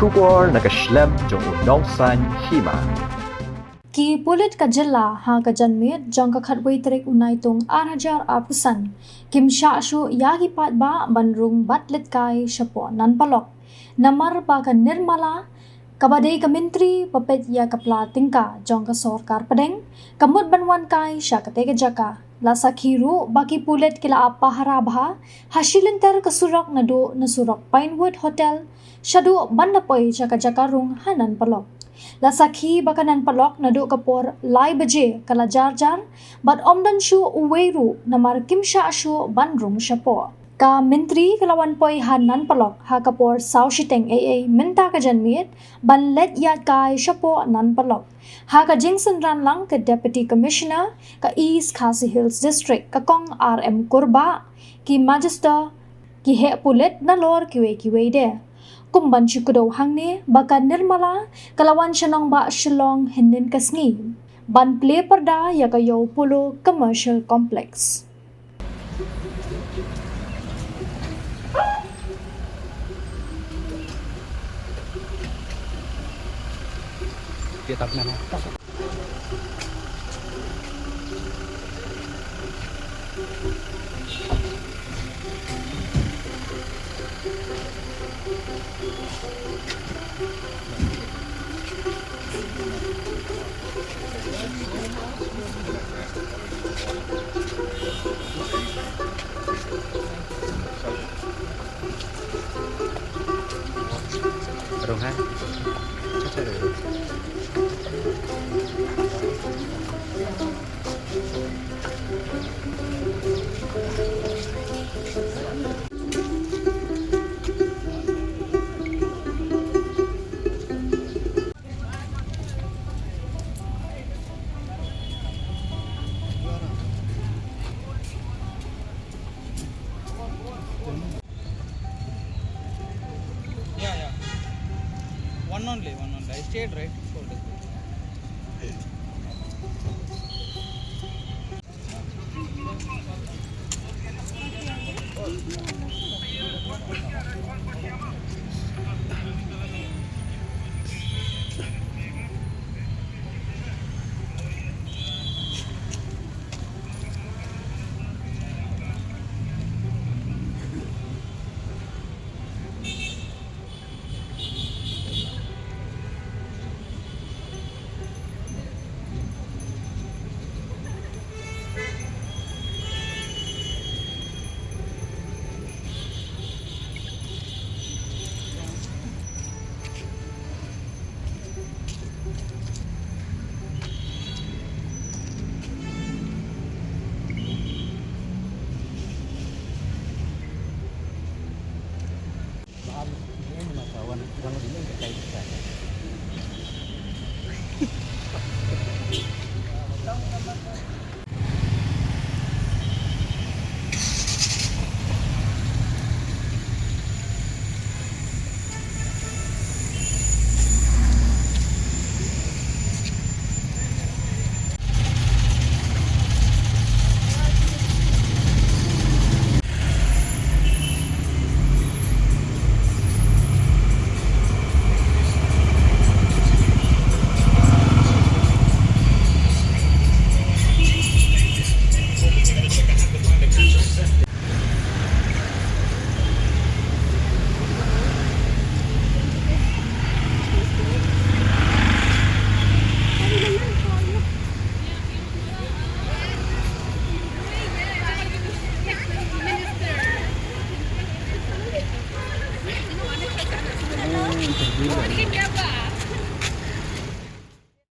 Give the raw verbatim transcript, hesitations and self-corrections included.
Khubor na ka shlem jong u nongsaiñ hima. Ki pulit ka jylla ha ka janmiet jong ka khatwei tarik u Naitung ar hajar arphew san kim shah shuh ïa ki paidbah ban rung bad leit kai shapoh Nan Parlok. Namar ba ka Nirmala, kaba dei ka myntri ba peit ïa ka pla tyngka jong ka sorkar pdeng, ka mut ban wan kai sha katei ka jaka. La sakhi ruh ba ki pulit ki la ap pahara bha ha shi lynter ka surok naduh na surok Pinewood Hotel shaduh ban da poi sha ka jaka rung ha Nan Parlok. La sakhi ba ka Nan Parlok naduh ka por lai baje ka la jar jar bad ym don shuh uwei ruh namar kim shah shuh ban rung shapoh. Ka myntri ka la wan poi ha Nan Parlok ha ka por saw shiteng ei ei mynta ka janmiet ban leit ïaid kai shapoh Nan Parlok. Ha ka jingsynran lang ka Deputy Commissioner ka East Khasi Hills District, ka Kong R M Kurbah, ki magistrate, ki heh pulit nalor kiwei kiwei de. Kum ban shu kdew hangne ba ka Nirmala ka la wan sha nongbah Shillong hynnin ka sngi ban plie pyrda ïa ka Yow Polo Commercial Complex. Rung ha. Yeah, yeah. One only, one only. I stayed right for this.